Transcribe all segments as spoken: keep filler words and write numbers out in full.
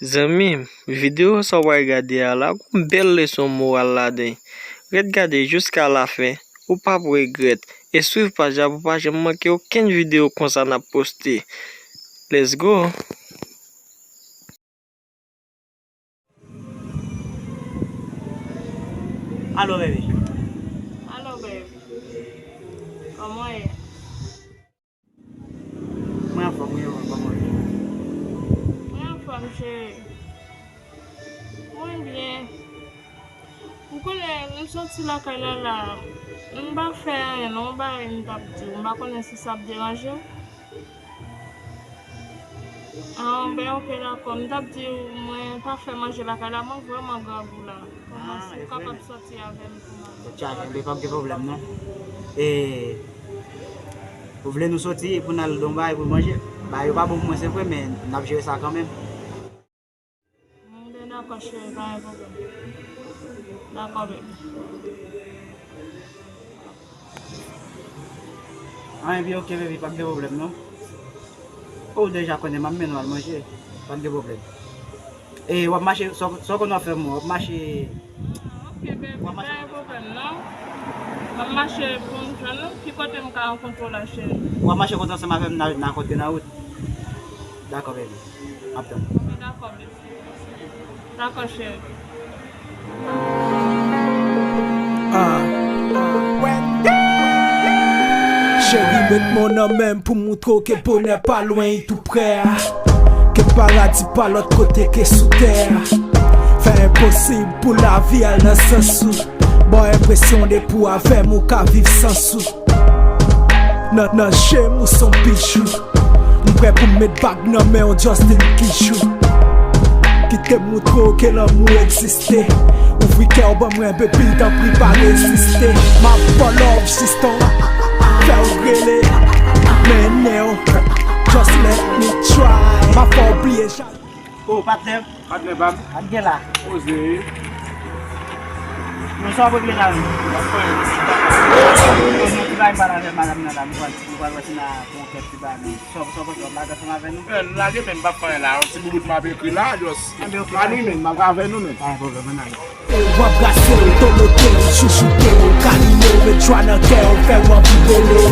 Zanmi m, videyo sa w pral gade a la, gon bèl leson moral ladan l. Rete gade jiska lafen, ou p ap regrèt. E swiv paj la pou w pa janm manke okenn videyo konsa n ap poste. Let's go! Alo, baby. Alo, baby. Kòman w ye? Mwen anfòm, wi, mwen, kòman w ye? Mwen anfòm, cheri. Mwen byen. Ou konnen, m soti lakay la la. M pa fè anyen, non, yon bagay m t ap di w. M pa konnen si sa ap deranje w. Ah, ben, ok, dakò. M t ap di w, mwen pa fè manje lakay la, mwen vrèman grangou la. Kòman, si w kapab soti avè m pou manje? Tchak, enben, pa gen pwoblèm, non. E, ou vle nou soti pou n al nan yon bagay pou manje? Bagay yo pa bon pou mwen, se vre, men n ap jere sa kanmenm. Mwen dakò, cheri, pa gen pwoblèm. Dakò, baby. Anyen, pi ok, baby, pa gen pwoblèm, non. Ou deja konnen m ap mennen w al manje. Pa gen pwoblèm. E w ap mache, sa w, sa w konn w ap fè, mwen, w ap mache. Ok, baby, pa gen pwoblèm, non. M ap mache pou m jwenn ou. Ki kote m ka rankontre w la, cheri? W ap mache konsa ansanm avè m, n a, n a rankontre nan wout. Dakò, baby. M ap tann. Ok, dakò, baby. Dakò, cheri. Ah. Cheri, met men w nan men m pou m moutre w ke bonè pa lwen, li tou prè. Ke paradi pa lòt kote ke sou tè. Fè enposib pou lavi al nan sans ou. Ba w enpresyon depi w avè m ou ka viv san sou. Nan, nan je m ou se yon bijou. M prè pou m met bag nan men w, Justin Kijou. Kite m moutre w ke lanmou egziste. Ouvri kè w ban mwen, baby, tanpri pa reziste. M ap ba w love, sistan, fè w rele. Mennen w, just let me try. M ap fè w bliye jan. Oh, patnè. Patnè pa m. Sa k gen la? Poze wi. Yo, sa w ap regle la menm? M ap fè yon ti bagay. Yo, nou ti bay pale avè madanm nan la, nou pral, nou pral wè si n a fè yon kèk ti bagay. Sa w, sa w panse, w ap lage ansanm avè nou? Eh, lage, men m p ap fè anyen la. Yon ti boubout m ap ekri la, just. Anben, ok, pa ni menm, m ap avè nou menm. Pa gen pwoblèm, ann ale. W ap brase l, tomote l, chouchoute l, kalime l, met jwa nan kè w, fè w anvi rele.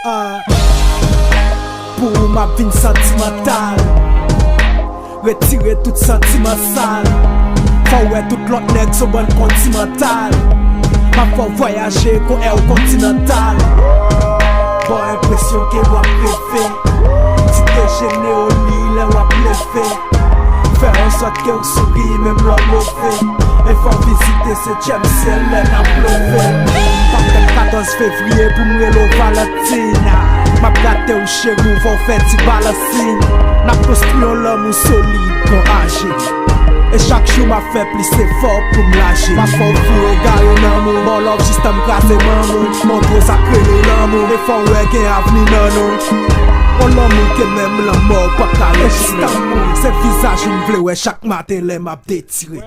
Ah. Pou ou m ap vin santimantal. Retire tout santiman sal. Fè w wè tout lòt nèg se yon bann kontimantal. M ap fè w vwayaje kon Air Continental. Ba w enpresyon ke w ap reve. Ti dejene o li lè w ap leve. Fè an sòt ke w souri menm lè w move. E fè w vizite setyèm syèl lè n ap love. M p ap tann katòz fevriye pou m rele w Valentina. M ap gate w cheri, w fè w fè ti balansin. N ap konstwi yon lanmou solid kon aje. E chak jou m ap fè plis efò pou m laje. M ap fè w fou egare nan mou. Ba w love jis tan m kraze manman w. Montre w sa k rele lanmou. E fè w wè gen avni nan nou. Yon lanmou ke menm lanmò p ap ka rejis nan. Se vizaj ou m vle wè chak maten lè m ap detire.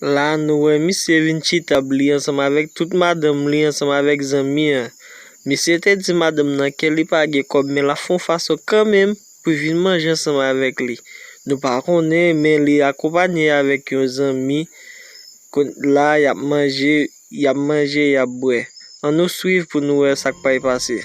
La nou wè misye vin chita, li ansanm avèk tout madanm li, ansanm avèk zanmi an. Misye te di madanm nan ke li pa gen kòb, men l ap fè yon fason kanmenm pou vin manje ansanm avèk li. Nou pa konnen, men li akonpanye avèk yon zanmi. Kon-, la, y ap manje, y ap manje, y ap bwè. Ann nou swiv pou nou wè sa k pral pase.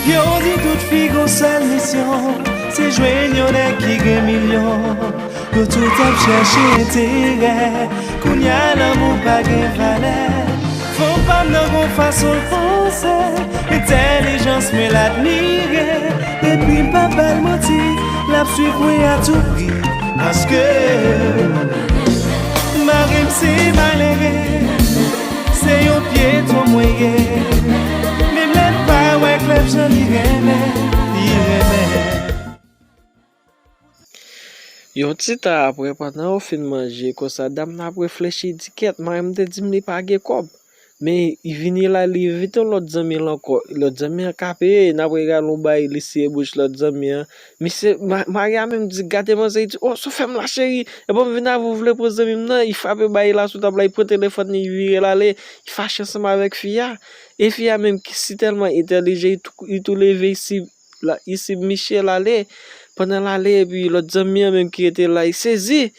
Yo di tout fi gon sèl misyon, se jwenn yon nèg ki gen milyon. Nou tout ap chèche enterè, kounye a lanmou pa gen valè. Fanm pa m nan gon fason l panse, entèlijans mwen l admire. Epi m pa ba l manti, l ap swiv mwen a tou pri. Paske mari m se malere, se yon pyeton mwen ye. Menm lè m pa wè klè jan li renmen, li renmen. Yon ti tan apre, pandan yo fin manje, konsa dam nan ap reflechi, di, "Kèt, mari m te di m li pa gen kòb." Men, li vini la, li envite yon lòt zanmi l ankò. Lòt zanmi an ka peye, n ap regale yon bagay, li siye bouch lòt zanmi an. Misye, ma-, mari a menm di, "Gade manzè," li di, "O, sa w fè m la, cheri? E bon, m vin avè w, w vle pran zanmi m nan?" Li frape bagay la sou tab la, li pran telefòn li, li vire l ale, li fache ansanm avèk fi a. E fi a menm ki si tèlman entèlijan, li tou, li tou leve, li si la, li si Michel ale. Pandan l ale, epi lòt zanmi an menm ki rete la, li sezi.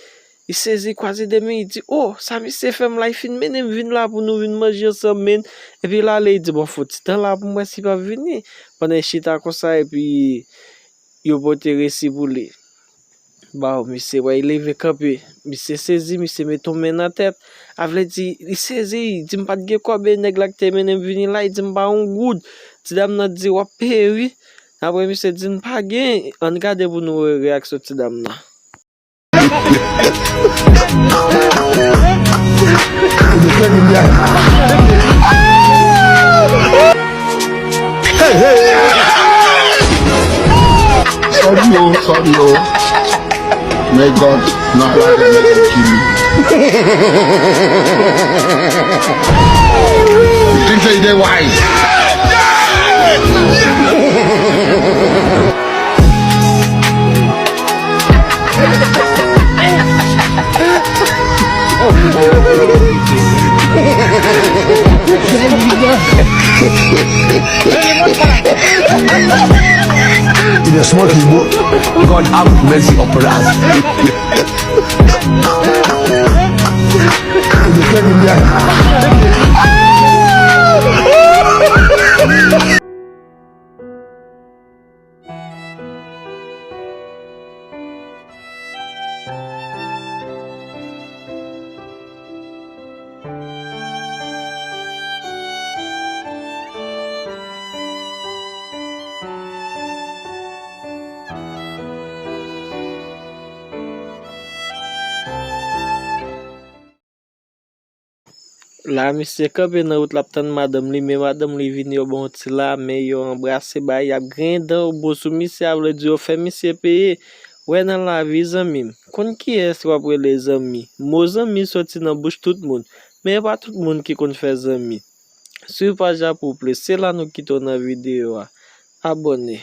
Li sezi, kwaze de men, li di, "O, sa misye fè m la, li fin mennen m vin la pou nou vin manje ansanm, men." Epi l ale, li di, "Bon, fò ti tan la pou m wè si l p ap vini." Pandan l chita konsa, epi yo pote resi pou li. Baw, misye, wè, li leve kanpe. Misye sezi, misye mete yon men nan tèt. A vle di, li sezi, li di, "M pa t gen kòb, e nèg la ki te mennen m vini la, li di m pa yon goud." Ti dam nan di, "W ap peye, wi." Apre misye di, "M pa gen." Ann gade pou nou wè reyaksyon ti dam nan. Sorry o, sorry o. May God not allow them to kill you. You think say they wise? It is small people. God have mercy upon us. La, misye kanpe nan wout, l ap tann madanm li, men madanm li vini, yo ba yon ti lamen, yo anbrase, bay, y ap griyen dan yo bon sou misye, a vle di yo fè misye peye. Wè nan lavi, zanmi m, konn kiyès w ap rele zanmi. Mo zanmi soti nan bouch tout moun, men e pa tout moun ki konn fè zanmi. Swiv paj la pou w plis, se la nou kite w nan videyo a. Abòne.